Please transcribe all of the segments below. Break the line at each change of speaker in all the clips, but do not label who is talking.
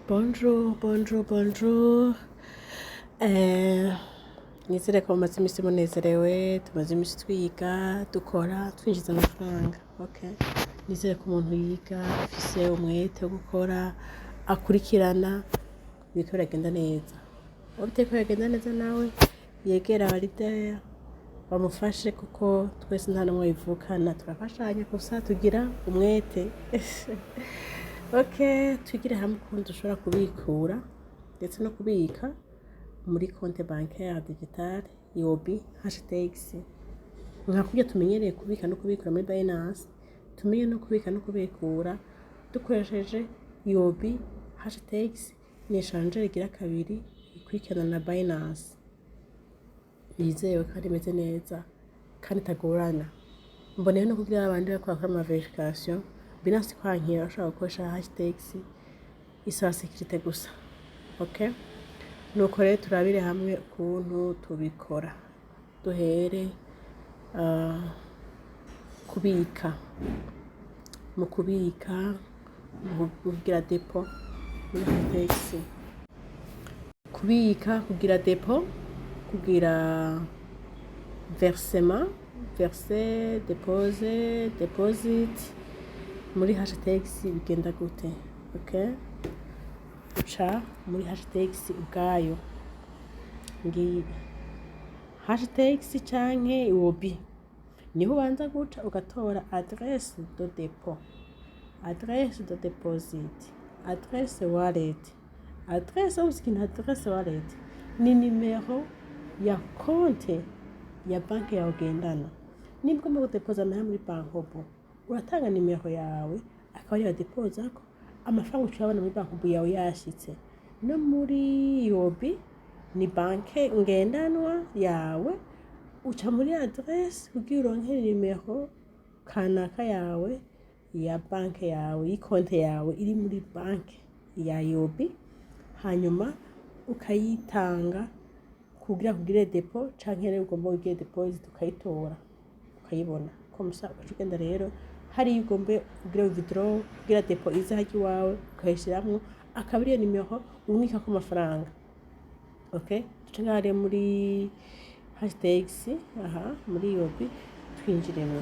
Bonjour, bonjour, bonjour. Nizere ko mumaze imisi munezerewe, tumaze imisi twiga, dukora, twinjiza amafaranga. Okay. Nizere ko umuntu yiga, afise umwete wo gukora, akurikirana, biriko biragenda neza. Uwo bitariko biragenda neza nawe, yegera aba leader bamufashe, kuko twese nta n'umwe bivukana, turafashanya gusa tugira umwete. Okay, twigire hamwe ukuntu dushobora kubikura ndetse no kubika muri compte bancaire digitale Huobi HTX. Nka kurya tumenyereye kubika no kubikura muri Binance, tumenye no kubika no kubikura dukoresheje Huobi HTX. Ni échangeur igira kabiri ikurikirana na Binance, yizewe kandi imeze neza kandi itagorana. Mboneye no kugira abandi bariko bakora ama vérification, Binance kwankira, ushobora gukoresha HTX, isaba sécurité gusa. Okay, nuko rero turabire hamwe ukuntu tubikora. Duhere kubika, mu kubika, mu kugira dépôt muri HTX, kubika, kugira dépôt, kugira versement, verser, déposer, deposit muri HTX bigenda gute? Okay, uca muri HTX ubwayo, ngiyi HTX canke Huobi, niho ubanza guca ugatora adresse de dépôt, adresse de deposit, adresse wallet. Adresse, uzi ikintu adresse wallet ni? Nimero ya konte ya banki yawe ugendana. Nimba ugomba gudepoza amahera muri Bancobu, uratanga nimero yawe, akaba ariyo badepozako amafaranga, uca uyabona muri Bancobu yawe yashitse. No muri Huobi ni banke ngendanwa yawe, uca muri adresse kugira uronke nimero kanaka yawe ya banke yawe, y'ikonte yawe iri muri banke ya Huobi, hanyuma ukayitanga kugira kugire dépôt, canke rero ugomba ugire deposit, ukayitora ukayibona. Comme ça ugaca ugenda rero hariya ugomba kugira withdraw, kugira dépôt ize harya iwawe, ukayishiramwo, akaba ariyo nimero urungikako amafaranga. Okay, duce ngaha rero muri HTX, aha muri Huobi, twinjiremwo.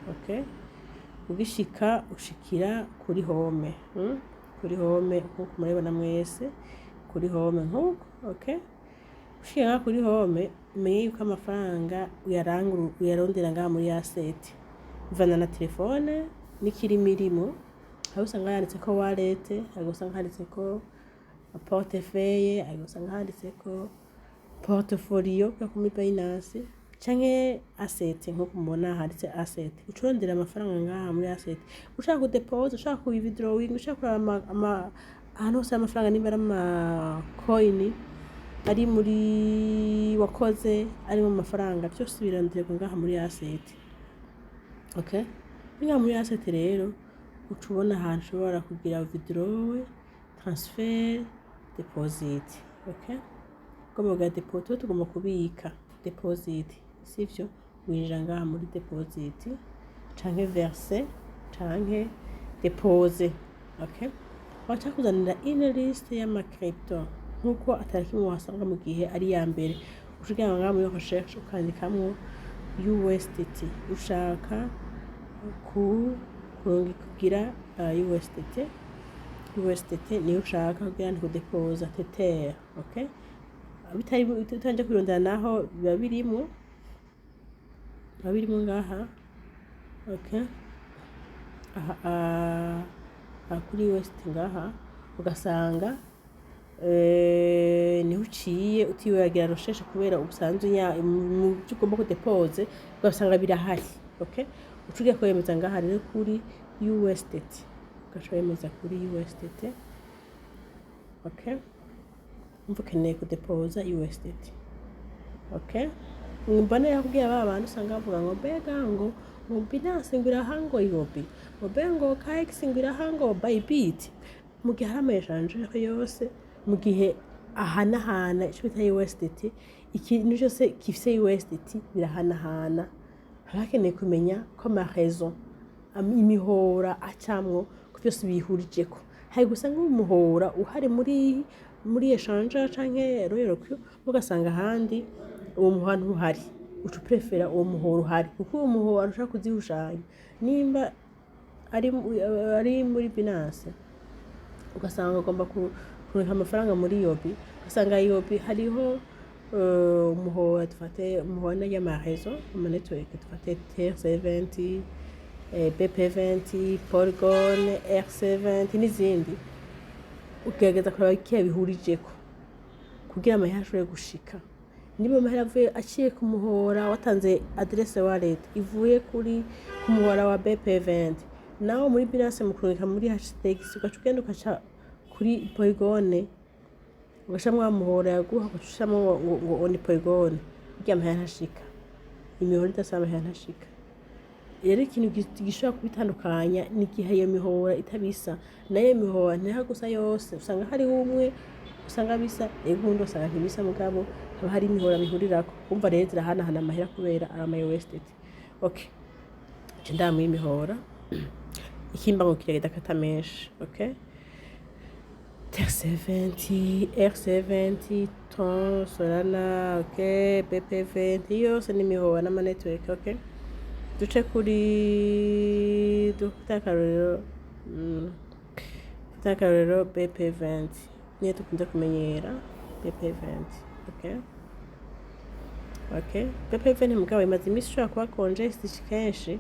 Okay, ugishika ushikira kuri home, Kuri home nkuko murabibona mwese, kuri home nkuko. Okay, ushika ngaha kuri home, umenye yuko amafaranga uyarangura, uyarondera ngaha muri asset, bivana na telefone n'ikirimo irimo. Aho usanga handitseko wallet, aho usanga handitseko portefeuille, aho usanga handitseko portfolio yo muri Binance, canke asset nkuko mubona handitse asset. Uca urondera amafaranga ngaha muri asset, ushaka kudepoza, ushaka ku withdrawing, ushaka kuraba ahantu hose amafaranga, nimba ari ama coin ari muri wakoze, ari mu mafaranga, byose bironderwa ngaha muri asset. Okay, ngaha muri asset rero uca ubona ahantu ushobora kugira withdraw, transfer, deposit. Okay, ugomba kugira dépôt, tuba tugomba kubika, deposit, sivyo? Winjira ngaha muri deposit canke verser canke déposer. Okay, baca kuzanira une liste y'ama crypto, nkuko atari kimwe wasanga mu gihe ari iya mbere. Uca ugenda ngaha muri recherche, ukandikamwo USDT, ushaka ku kugira USDT. USDT niyo ushaka kugira ngo kudepoza Tether. Okay, bitari utanje kwirondera naho biba birimwo ngaha. Okay, aha aha kuri west ngaha ugasanga niho uciye, utiwe wagira recherche kubera ubusanzwe mu byo ugomba kudepoze, ugasanga birahari. Okay, uca ugiye kwemeza ngaha rero kuri USDT, ugaca wemeza kuri USDT. Okay, umva ukeneye kudepoza USDT. Okay, mbona yakubwiye ba bantu usanga bavuga ngo mbega ngo Binance ngo iraha, ngo Huobi, ngo mbega ngo OKX ngo iraha, ngo Bybit, mu gihe hari ama échangeur yose, mu gihe ahanahana icyo bita USDT, ikintu cyose gifise USDT birahanahana. Haba hakeneye kumenya ko ama réseau, imihora acamwo, ko byose bihurijeko. Hari gusa nk'umuhora uhari muri exchange canke Royal Q, ugasanga ahandi uwo muhora ntuhari, uca uprefera uwo muhora uhari, kuko uwo muhora ushobora kuzihushanya. Nimba ari muri Binance, ugasanga ugomba kureka amafaranga muri Huobi, ugasanga Huobi hariho umuhora, dufate umuhora y'ama réseau, ama network, dufate TRC20, BP20, Polygon, ERC20 n'izindi, ugerageza kuraba ikihe bihurijeko kugira amahera ashobore gushika. Niba amahera avuye aciye ku muhora watanze adresse wallet ivuye ku muhora wa BP20, nawe muri Binance mu kurungika muri hashtags ugaca ugenda ugaca kuri Polygon, ugashiramo wa muhora yaguha, ugaca ushiramo ngo ni Polygon, burya amahera ntashika. Imihora idasa, amahera ntashika. Rero ikintu gishobora kubitandukanya ni igihe iyo mihora itabisa. Nayo mihora ntiha gusa yose, usanga hariho umwe usanga bisa, ego, uwundi usanga ntibisa, mugabo haba hari imihora bihurirako. Umva rero zirahanahana amahera kubera ari ama USDT. Okay, nca ndamuha imihora ikimbangukira kidakata menshi. Okay, TRC20, ERC20, Ton, Solana, okay, BP20, yose ni imihora n'ama network. Okay, duce kuri, dufate akarorero, dufate akarorero BP20, niyo dukunze kumenyera, BP20. Okay, BP20 mugabo imaze iminsi ishobora kuba congested kenshi.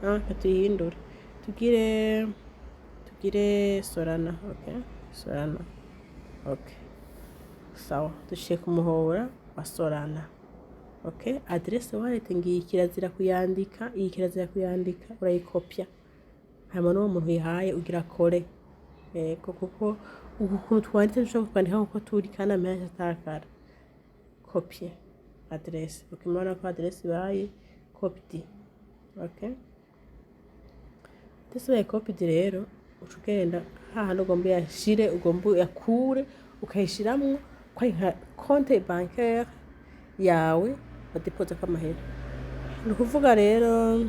Ah, reka tuyihindure, tugire Solana. Okay, Solana. Okay, sawa, duciye ku muhora wa Solana. Okay, adresse wallet ngiyi, kirazira kuyandika iyi, kirazira kuyandika, urayikopya, hanyuma n'uwo muntu uyihaye ugira kore. Yego, kuko uku kuntu twanditse dushobora kwandika nkuko turi kandi amahera atakara. Copier adresse. Okay, murabona ko adresse ibaye copied. Okay, adresse ibaye copied rero, uca ugenda hahandi ugomba uyashire, ugomba uyakure, ukayishiramwo ko ari nka compte bancaire yawe badepozako amahera. Ni ukuvuga rero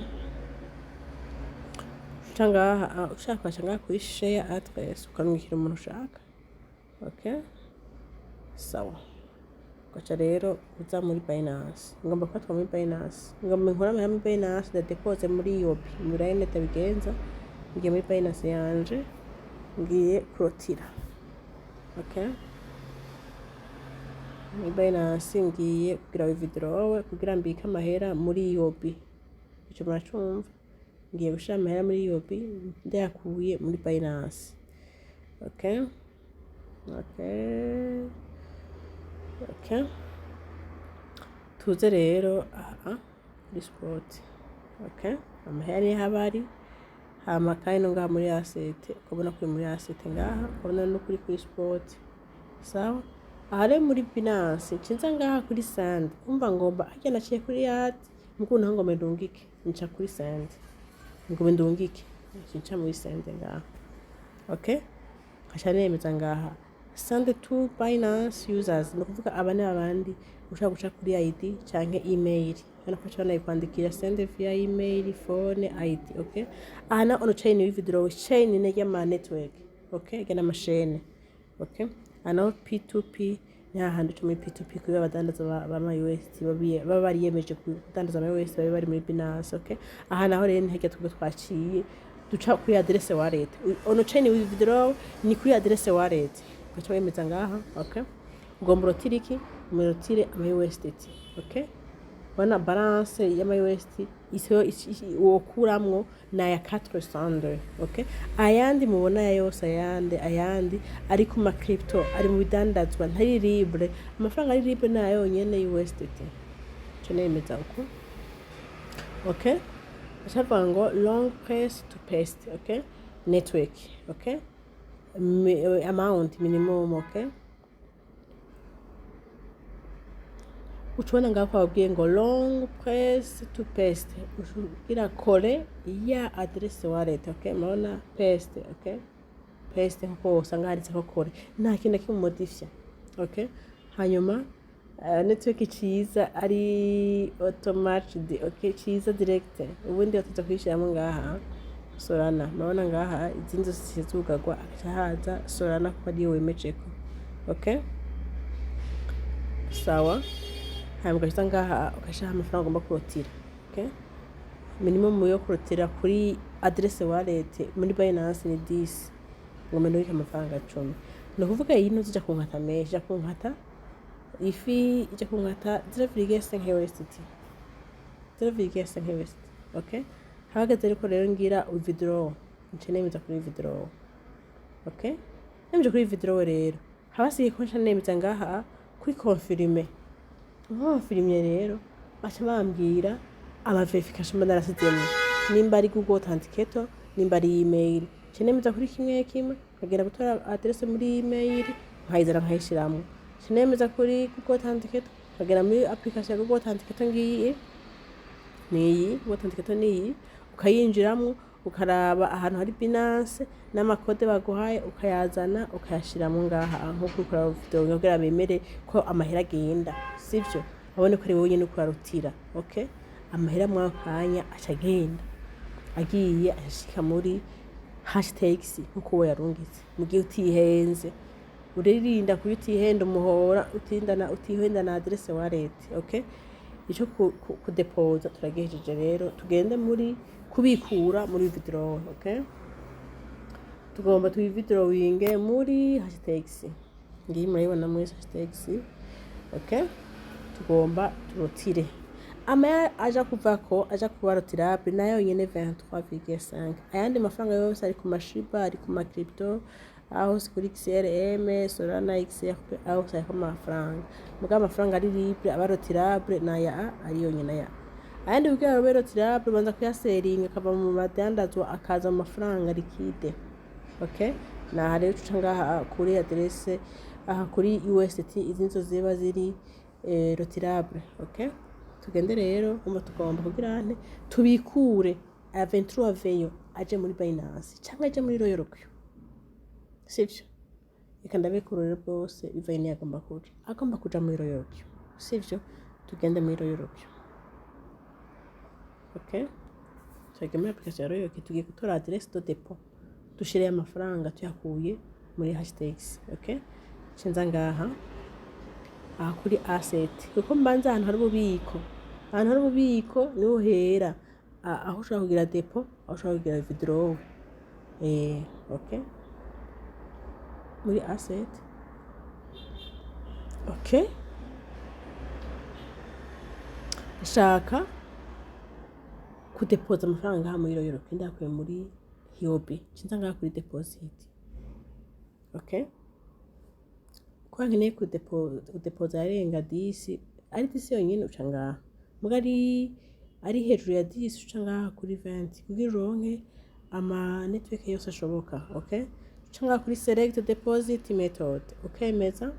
uca ngaha, ushaka ugaca ngaha kuri share address, ukarungikira umuntu ushaka. Okay, sawa, ugaca rero uza muri Binance. Ngomba kubatwa muri Binance, ngomba nkore amahera muri Binance, ndadepoze muri Huobi. Murayene ndabigenza, ngiye muri Binance yanje, ngiye kurotira. Okay, muri Binance ngiye kugira withdraw, kugira mbike amahera muri Huobi. Ico muracumva? Ngiye gushira amahera muri Huobi ndayakuye muri Binance. Okay, tuze rero aha kuri spot. Okay, amahera niho aba ari. Hama kandi no ngaha muri asset, ukabona kuri muri asset ngaha, ukabona no kuri spot. Sawa, aha rero muri Binance ncinza ngaha kuri send. Umva, ngomba harya naciye kuri add, mukubu naho ngomba ndungike, nca kuri send, ngomba ndungike, nca muri send ngaha. Okay, nkaca nemeza ngaha send to Binance users. Ni ukuvuga aba ni abandi ushobora guca kuri ID canke email. Hano ko banayikwandikira send via email, phone, ID. Okay, aha na on chain withdraw, chain ni y'ama network. Okay, igana ama chaîne. Okay, aha naho P2P ni hahandi uca muri P2P kuri abadandaza ba USD baba bariyemeje kudandaza ama USD, babe bari muri Binance. Okay, aha naho rero ni hirya twebwe twaciye duca kuri adresse wallet. On chain withdraw ni kuri adresse wallet, ugaca wemeza ngaha. Okay, ugomba urotire iki? Murotire ama USDT. Okay, ubona balance y'ama USD iso wokuramwo ni aya 402. Okay, ayandi mubona aya yose, ayandi ari ku ma crypto, ari mu bidandazwa, ntari libre. Amafaranga ari libre ni aya yonyene USDT. Ico nemeza uko. Okay, bacavuga ngo long press to paste. Okay, network. Okay, amount minimum. Okay, ucubona ngaho ko babwiye ngo long press to paste, ugira coller ya adresse wallet. Okay, murabona paste. Okay, paste nkuko usanga handitseko coller, nta kintu na kimwe modifya. Okay, hanyuma network ciza ari automated. Okay, ciza direct, ubundi batuza kuyishyiramo ngaha. Solana. Murabona ngaha izindi zose zugagwa, hagaca haza Solana kuko ariyo wemejeko. Okay, sawa. Hanyuma ugaca ngaha ugashiraho amafaranga ugomba kurotira. Okay, minimum yo kurotira kuri adresse wallet muri Binance ni 10. Ngomba ndungike amafaranga 10. Ni ukuvuga iyi ntuzi ija kunkata menshi, ija kunkata ifi, ija kunkata 0,5 USDT, 0,5 USDT. Okay, hahagaze ariko rero ngira withdraw, nce nemeza kuri withdraw. Okay, nemeje kuri withdraw rero, haba hasigaye ko nca nemeza ngaha kuri confirm. Nkonfirimye rero, baca bambwira ama verification mba narasizemwo, nimba ari Google Authenticator, nimba ari email. Nca nemeza kuri kimwe kimwe, nkagenda gutora adresse muri email, nkayizana nkayishiramwo. Nca nemeza kuri Google Authenticator, nkagera muri application ya Google Authenticator. Ngiyi, niyi Google Authenticator, niyi. Ukayinjiramwo, ukaraba ahantu hari Binance n'amakode baguhaye, ukayazana ukayashiramwo ngaha nkuko uriko uraraba video, kugira bemere ko amahera agenda, sivyo? Babone ko ari wowe nyene uriko urarutira. Okay, amahera mwako kanya aca agenda, agiye ashika muri hashtags nkuko uwo yarungitse. Mu gihe utihenze, uririnda kuyo utihenda umuhora utindana, utihenda na adresse wallet. Okay, ico kudepoza turagihejeje. Rero tugende muri kubikura, muri withdraw. Okay, tugomba tuwithdrawinge muri hashtags. Ngiyi, murayibona muri hashtags. Okay, tugomba turotire amaya aja kuvako, aja kuba retirable nayo nyene 23,5. Ayandi mafaranga yose ari ku mashiba, ari ku macrypto, aho hose kuri XRM, Solana, XRP, aho hose hariko amafaranga. Mugabo amafaranga ari libre aba retirable naya a ari yonyene. Aya ayandi kugira ngo abe retirable, banza kuyaseringa akava mu madandazwa akaza mu mafaranga liquide. Okay, naha rero tuca ngaha kuri adresse, aha kuri USDT, izi nizo ziba ziri retirable. Okay, tugende rero. Umva, tugomba kugira nte? Tubikure aya 23 veyo aje muri Binance cyangwa aje muri Royal Q, sivyo? Reka ndabikura rero bwose bivaye niyo agomba kuja. Agomba kuja muri Royal Q, sivyo? Tugende muri Royal Q. Okay, turagiye muri application ya Royal Q, tugiye gutora adresse de dépôt, dushireyo amafaranga tuyakuye muri hashtags. Okay, nza ngaha aha kuri asset, kuko mbanza ahantu hari ububiko. Ahantu hari ububiko niho hera aho ushobora kugira dépôt, aho ushobora kugira withdraw. Okay, muri asset. Okay, nshaka kudepoza amafaranga ngaha muri Royal Q, ndakuye muri Huobi. Nza ngaha kuri deposit. Okay, kuba nkeneye kudepoza yarenga 10, ari 10 yonyene uca ngaha, muga ari hejuru ya 10 uca ngaha kuri 20, kugira uronke ama network yose ashoboka. Okay, uca ngaha kuri select deposit method, ukemeza.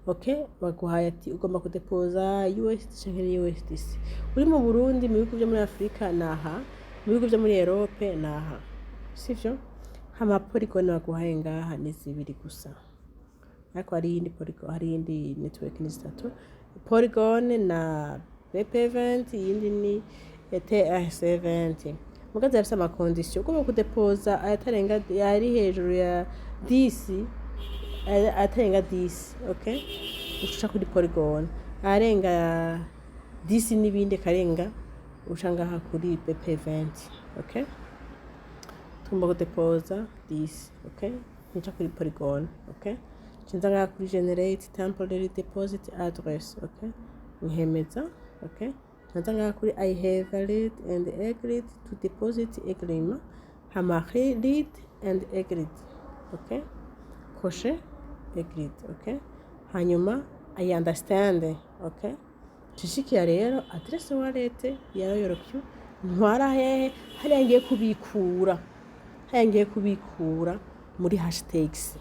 Okay, baguhaye ati ugomba kudepoza USD canke USDC. Uri mu Burundi, mu bihugu vyo muri Afrika naha, mu bihugu vyo muri Europe naha, sivyo? Hama Polygon baguhaye ngaha ni zibiri gusa, ariko hari iyindi Polygon, hari iyindi network, ni zitatu: Polygon na BEP20, iyindi ni TRC20. Mugazi zirafise ama conditions. Ugomba kudepoza ayatarenga, ari hejuru ya 10, atarenga 10, okay, uca kuri Polygon. Arenga 10 n'ibindi karenga, uca ngaha kuri BEP20. Okay, tugomba kudepoza 10. Okay, nca kuri Polygon. Okay, nca ngaha kuri generate temporary deposit address. Okay, nkemeza. Okay, nkaza ngaha kuri I have read and agreed to deposit agreement, hama read and agreed. Okay, coche agreed. Okay, hanyuma I understand. Okay, nshishikiya rero adresse wallet ya Royal Q, ntwara hehe? Hariya ngiye kubikura, hariya ngiye kubikura muri hashtags.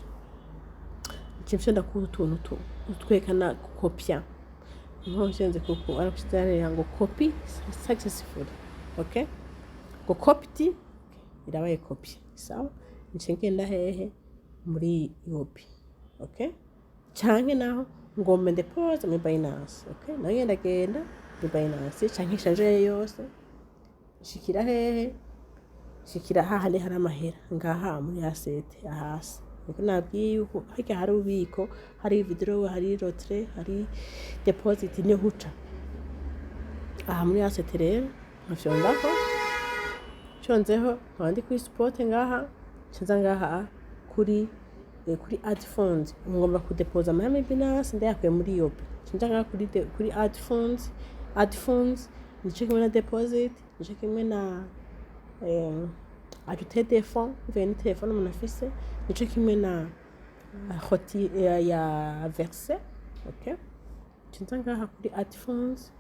Nce ndakura utuntu twerekana kopya nko nshenze kuko arakushyizeho ngo copy successful. Okay, ngo copy irabaye copy, sawa. Nce ngenda hehe? Muri Huobi. Okay, canke naho ngomba ndepose muri Binance. Okay, nayo ngenda genda muri Binance canke exchange yose, nshikira hehe? Shikira hahandi hari amahera, ngaha muri asset hasi. Niko nabwiye yuko harya hari ububiko, hari withdraw, hari retrait, hari deposit, niho uca. Aha muri asset rero nkafyondako, nshonzeho nkaba ndi kuri spot ngaha, nca ngaha kuri add funds. Ngomba kudepoza amahera muri Binance ndayakuye muri Huobi. Nca ngaha kuri add funds. Add funds nico kimwe na deposit, nico kimwe na ajouter des fonds bivanye n'itelefone umuntu afise, nico kimwe na hoti ya verser. Okay, nca ngaha kuri add funds.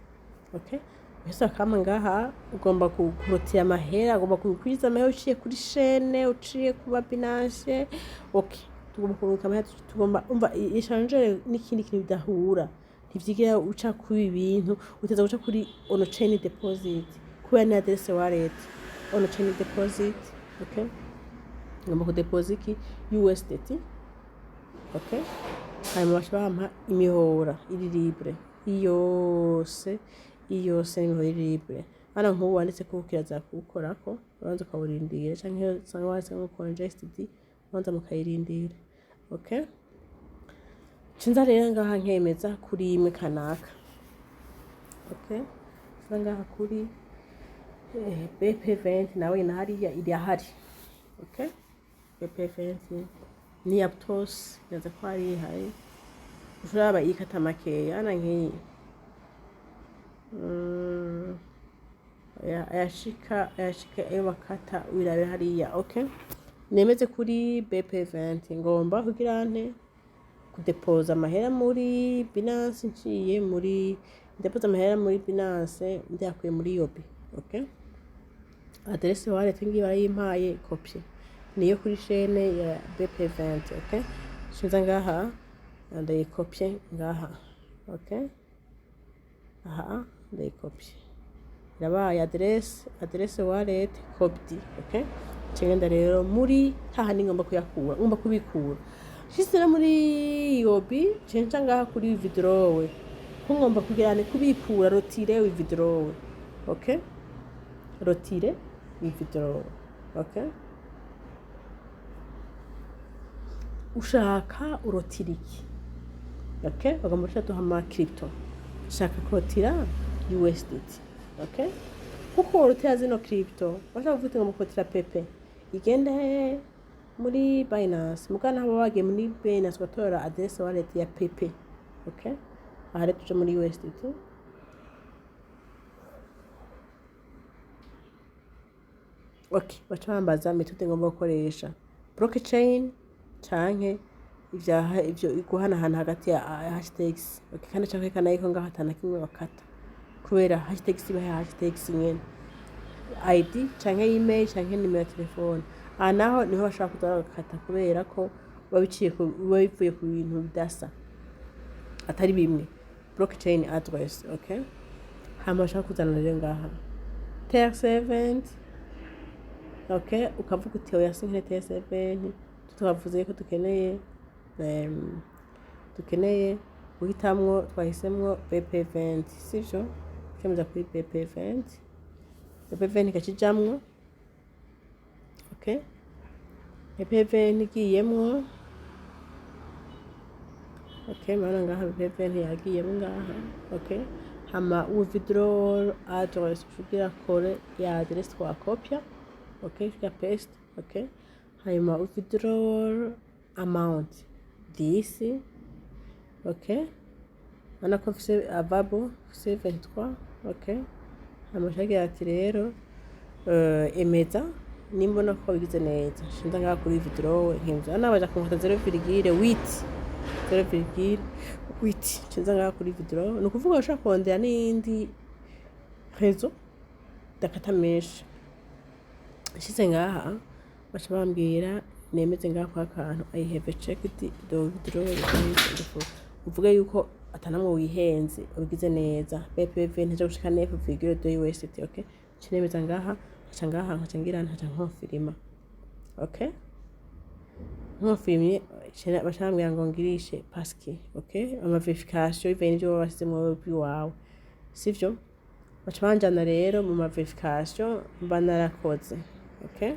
Okay, uhise akama ngaha ugomba kurotira amahera, ugomba kukwiza amahera uciye kuri chaîne, uciye kuba Binance. Okay, tugomba kuruka amahera, tugomba umva échangeur n'ikindi kintu bidahura, ntivyigira uca kuri ibi bintu, uteza guca kuri on chain deposit kubera ni adresse wallet, on chain deposit. Okay, ngomba kudepoza iki? USDT. Okay, hanyuma baca bampa imihora iri libre yose, yose n'imihora iri libre. Hano nk'ubu wanditse ko kiraza kuwukorako, ubanza ukawurindira, canke usanga wanditse nko congested, ubanza mukayirindira. Okay, cinza rero ngaha nkemeza kuri imwe kanaka. Okay, nza ngaha kuri BEP20, nawe na hariya irahari. Okay, BEP20 ni Aptos, yaza ko hari ihari, ushobora ikata makeya na nk'iyi. Ayashika ayo bakata wirabira hariya. Okay, nemeze kuri BEP20, ngomba kugira nte? Kudepoza amahera muri Binance, nciye muri ndepoza amahera muri Binance ndayakuye muri Huobi. Okay, adresse wallet ngiyi barayimpaye, copie niyo kuri chaîne ya BEP20. Okay, shinza ngaha ndayikopye ngaha. Okay, aha ndayikopye, irabaye adresse wallet copied. Okay, ngenda rero muri hahandi ngomba kuyakura, ngomba kubikura. Nshitse no muri Huobi, nca ngaha kuri withdraw, ko ngomba kugira ne kubikura, retirer, withdraw. Okay, retirer, withdraw. Okay, ushaka urotira iki? Okay, bagomba guca duha ama crypto, ushaka kurotira USDT. Okay, kuko worotira zino crypto, bashaka kuvuga ngo kurotira Pepe igende he? Muri Binance. Mugana haba wagiye muri Binance ugatora adresse wallet ya Pepe. Okay, aha rero tuje muri USDT. Okay, baca bambaza méthode ngomba gukoresha, blockchain canke ivyaha ivyo guhanahana hagati ya hashtags. Okay, kandi canke kana yuko ngaho atana kimwe bakata kubera hashtags iba hashtags nyene, ID canke email canke nimero ya telefone. Aha naho niho bashobora kuza bagakata kubera ko biba biciye biba bivuye ku bintu bidasa, atari bimwe. Blockchain address. Okay, hama bashaka kuzana rero ngaha TR7. Okay, ukavuga uti oya, sinkene TR7. Tubavuze ko dukeneye guhitamwo, twahisemwo BEP20, sivyo? Ukemeza kuri BEP20, BEP20 ikakijamwo. Okay, BEP20 igiyemwo. Okay, murabona ngaha BEP20 yagiyemwo ngaha. Okay, hama withdrawal address, ugira coller ya adresse twakopya. Okay, ugira paste. Okay, hanyuma withdrawal amount this. Okay, urabona ko mfise available, mfise 23. Okay, hama shagira ati rero emeza nimbona ko bigize neza, shinda ngaha kuri withdraw, nkemeza. Hano baja kunkata 0,8, 0,8. Shinza ngaha kuri withdraw, ni ukuvuga ushobora kurondera n'iyindi réseau dakata menshi. Nshitse ngaha baca bambwira nemeze ngaha kwa kantu "I have checked the withdrawal request", uvuge yuko atanamwe wihenze, ubigize neza. BEP nteje gushika 9,2 USDT. Okay, nca nemeza ngaha, nkaca ngaha, nkaca ngira nkaca nkonfirima. Okay, nkonfirimye baca bambwira ngo ngirishe passkey. Okay, ama verification bivanye n'ivyo baba basizemwo iwawe, sivyo? Baca banjana rero mu ma verification mba narakoze. Okay,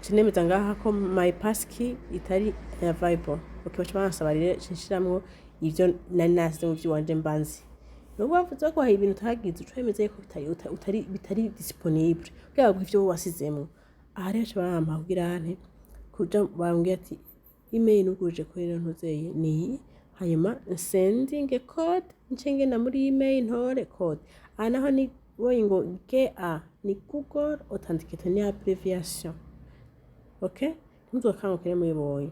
nca nemeza ngaha ko my passkey itari available. Okay, baca bansaba rero nshiramwo ivyo nari nasize mu vy'iwanje mbanzi. Nubwo bavuze ko hari ibintu utagize, uca wemeza yuko bitari, bitari disponible kugira ngo ivyo wasizemwo. Aha rero baca bampa kugira nte kuja bambwira ati email nuguruje kuri rero ntuzeye niyi, hanyuma sending code, nce ngenda muri email ntore code. Aha naho ni bonye ngo GA ni Google Authenticator, ni abbreviation. Okay, ntimuzokangukire muyibonye.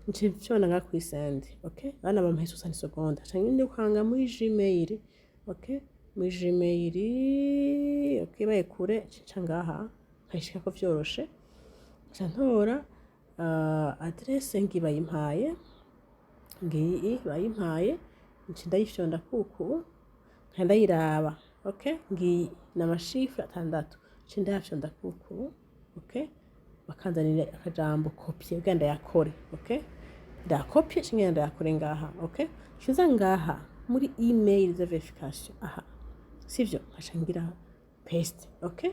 Nce mfyonda ngaha kuri send. Okay, bana bampaye 60 secondes, nca ngenda kwanga muri Gmail. Okay, muri Gmail. Okay, baye kure nca ngaha nkayishikako vyoroshe, nca ntora adresse ngi bayimpaye, ngiyi bayimpaye, nca ndayifyonda kuku, nka ndayiraba. Okay, ngiyi ni ama chiffres 6, nca ndayafyonda kuku. Okay, bakanzanira akajambo copier kugira ndayakore. Okay, ndayakopye, nca ngenda ndayakore ngaha. Okay, nca ngaha muri email de verification aha, sivyo? Nkaca ngira paste. Okay,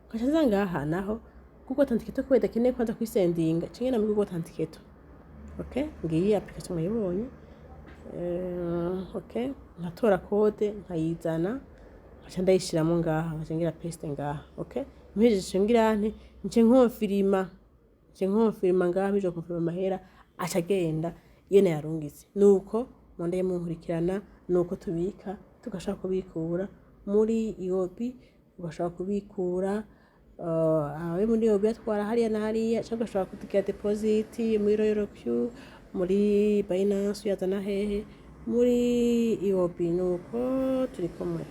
nkaca nza ngaha naho Google Authenticator, kubera idakeneye kwanza kuyisendinga, nca ngenda muri Google Authenticator. Okay, ngiyi application mwayibonye. Okay, nkatora code nkayizana, nkaca ndayishiramo ngaha, nkaca ngira paste ngaha. Okay, mpejeje ngira nte? Nce nkonfirima, nce nkonfirima ngaha. Mpejeje konfirima, amahera aca agenda iyo nayarungitse. Nuko mundaye munkurikirana, nuko tubika, tugashaka kubikura muri Huobi, ugashobora kubikura abe muri Huobi atwara hariya na hariya, cyangwa ugashobora kugira deposit muri Royal Q, muri Binance, uyazana hehe? Muri Huobi. Nuko turi kumwe.